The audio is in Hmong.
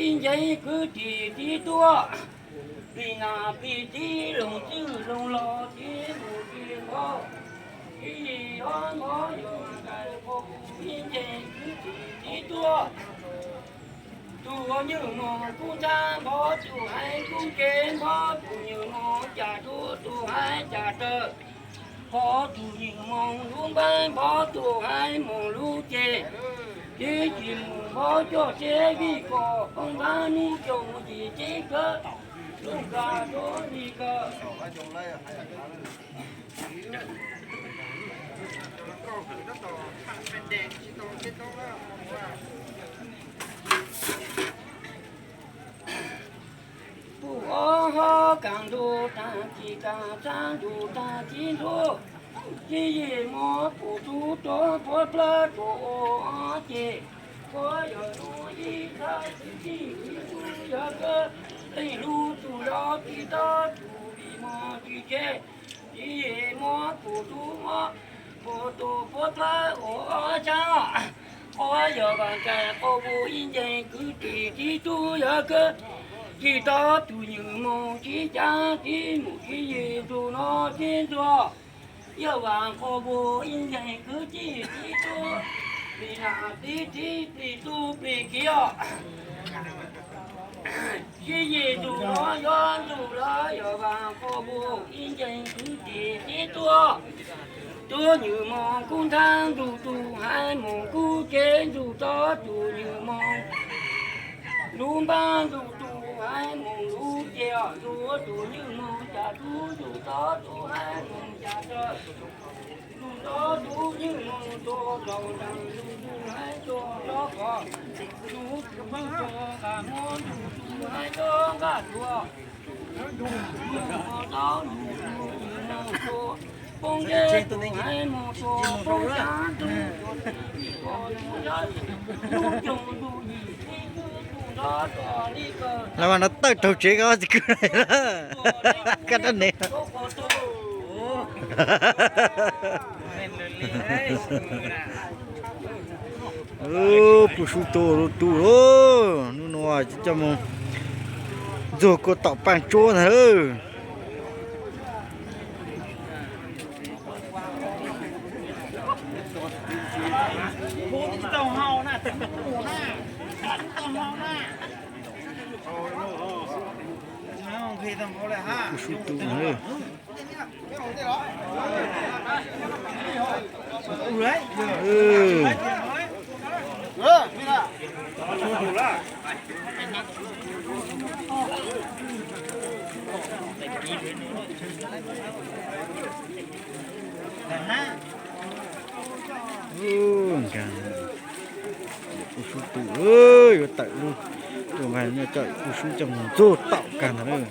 Ib nceeg kwv tij tib tuaj, plig nam plig txiv, loog txwj loog laus tib mus tib npog, tib yim ob npog yog nqaij qhov kuv ib nceeg kwv tij tib tuaj. Tus nywj moog kub ntxhab npog, tus haiv kub cev npog, tus nywj moog cas tub, tus haiv cas taw, npog tus nywj moog lub npaab npog, tus haiv moog lub ceg, tib tsis mus npog coj teb vij kom koob npaab nub coo yim teb kawg, lub nkaus tuab li kawg. Puj ob hob kaam ntuj taag kis kaam txaab ntuj taag kis ntuj, tib yim moog puj tub tuab puab plawg tuaj ua ob ceg, puab yog nuav ib thaj txwj txij ib tug yawg kawg, leej lub tug zog tsis tob tug vim moog tsis tseg, tib yim moog puj tub moog puj tub puab plawg ua ob sab, puab yog vaam kais qhov puj ib nceeg kwv tij tib tug yawg kawg, tsis tob tug nywj moog tib cav tib mus tib yim tug no tib ntuag. Yog vaam qhov puj ib nceeg kwv tij tib tug, plig nam plig txiv plig tub plig kiv os. Tib yim tug no yog ntuj lawm, yog vaam qhov puj ib nceeg kwv tij tib tug. Tub nywj moog kub ntxhab ntuj, tus haiv moog kub cev ntuj, tob tug nywj moog lub npaab ntuj, tus haiv moog lub ceg, ntuj tug nywj moog cas tub, ntuj tob tug haiv moog cas taw, ntuj tob tug nywj moog tug tau taag, ntuj tug haiv tug tob kov, ntuj tug nywj tug nqaj muab, ntuj tug haiv tug nqaj tuag, ntuj tug nywj moog tau, ntuj tug nywj moog tug poob zeb, tug haiv moog tug poob caav, ntuj tug nywj moog tug sab, ntuj coog ntuj yim tib tug nrov tog li kawg. Lawv mas no tawj raug tsev ko tsis kwv, kaj dab nev. Puj sub tu lub tub lauj, nub nua coj moog ntxuag kua tom paaj tsuab ntag lauj. Puj sub tu Puj sub tu, yuav tawm lub, tus npawg nyob coj puj sub coj mus ntxuag tom kag ntag lauj.